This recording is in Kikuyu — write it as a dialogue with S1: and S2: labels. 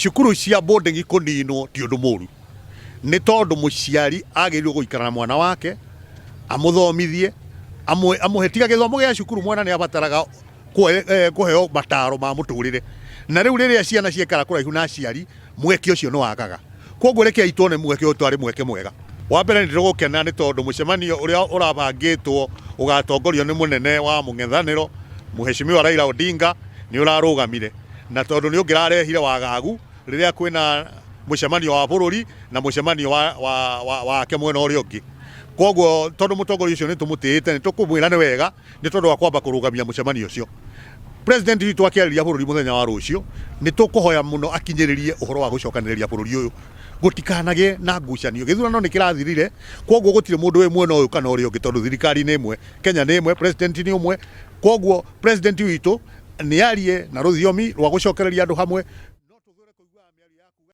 S1: Cukuru cia boarding kũninwo ti ũndũ mũru, nĩ tondũ mũciari agĩrĩirwo gũikara na mwana wake, amũthomithie, amũhe tiga gĩthomo gĩa cukuru, mwana nĩ abataraga kũheo mataro ma mũtũrĩre. Na rĩu rĩrĩa ciana ciaikara kũraihu na aciari, mweke ũcio nĩ wagaga. Koguo rekei tuone mweke ũyũ tarĩ mweke mwega. Wa mbere nĩ tũgũkena nĩ tondũ mũcemanio ũrĩa ũrabangĩtwo ũgatongorio nĩ mũnene wa mũng'ethanĩro Mheshimiwa Raila Odinga nĩ ũrarũgamire, na tondũ nĩ ũngĩrarehire wagagu rĩrĩa kwĩna mũcemanio wa bũrũri na mũcemanio wake mwena ũrĩa ũngĩ. Koguo tondũ mũtongoria ũcio nĩ tũmũtĩĩte, nĩ tũkũmwĩra nĩ wega nĩ tondũ wa kwamba kũrũgamia mũcemanio ũcio. President witũ akĩarĩria bũrũri mũthenya wa rũciũ, nĩ tũkũhoya mũno akinyĩrĩrie ũhoro wa gũcokanĩrĩria bũrũri ũyũ, gũtikanagĩe na ngucanio. Gĩthurano nĩ kĩrathirire, koguo gũtirĩ mũndũ wĩ mwena ũyũ kana ũrĩa ũngĩ, tondũ thirikari nĩ ĩmwe, Kenya nĩ ĩmwe, president nĩ ũmwe. Koguo president witũ nĩ arie na rũthiomi rwa gũcokereria andũ hamwe.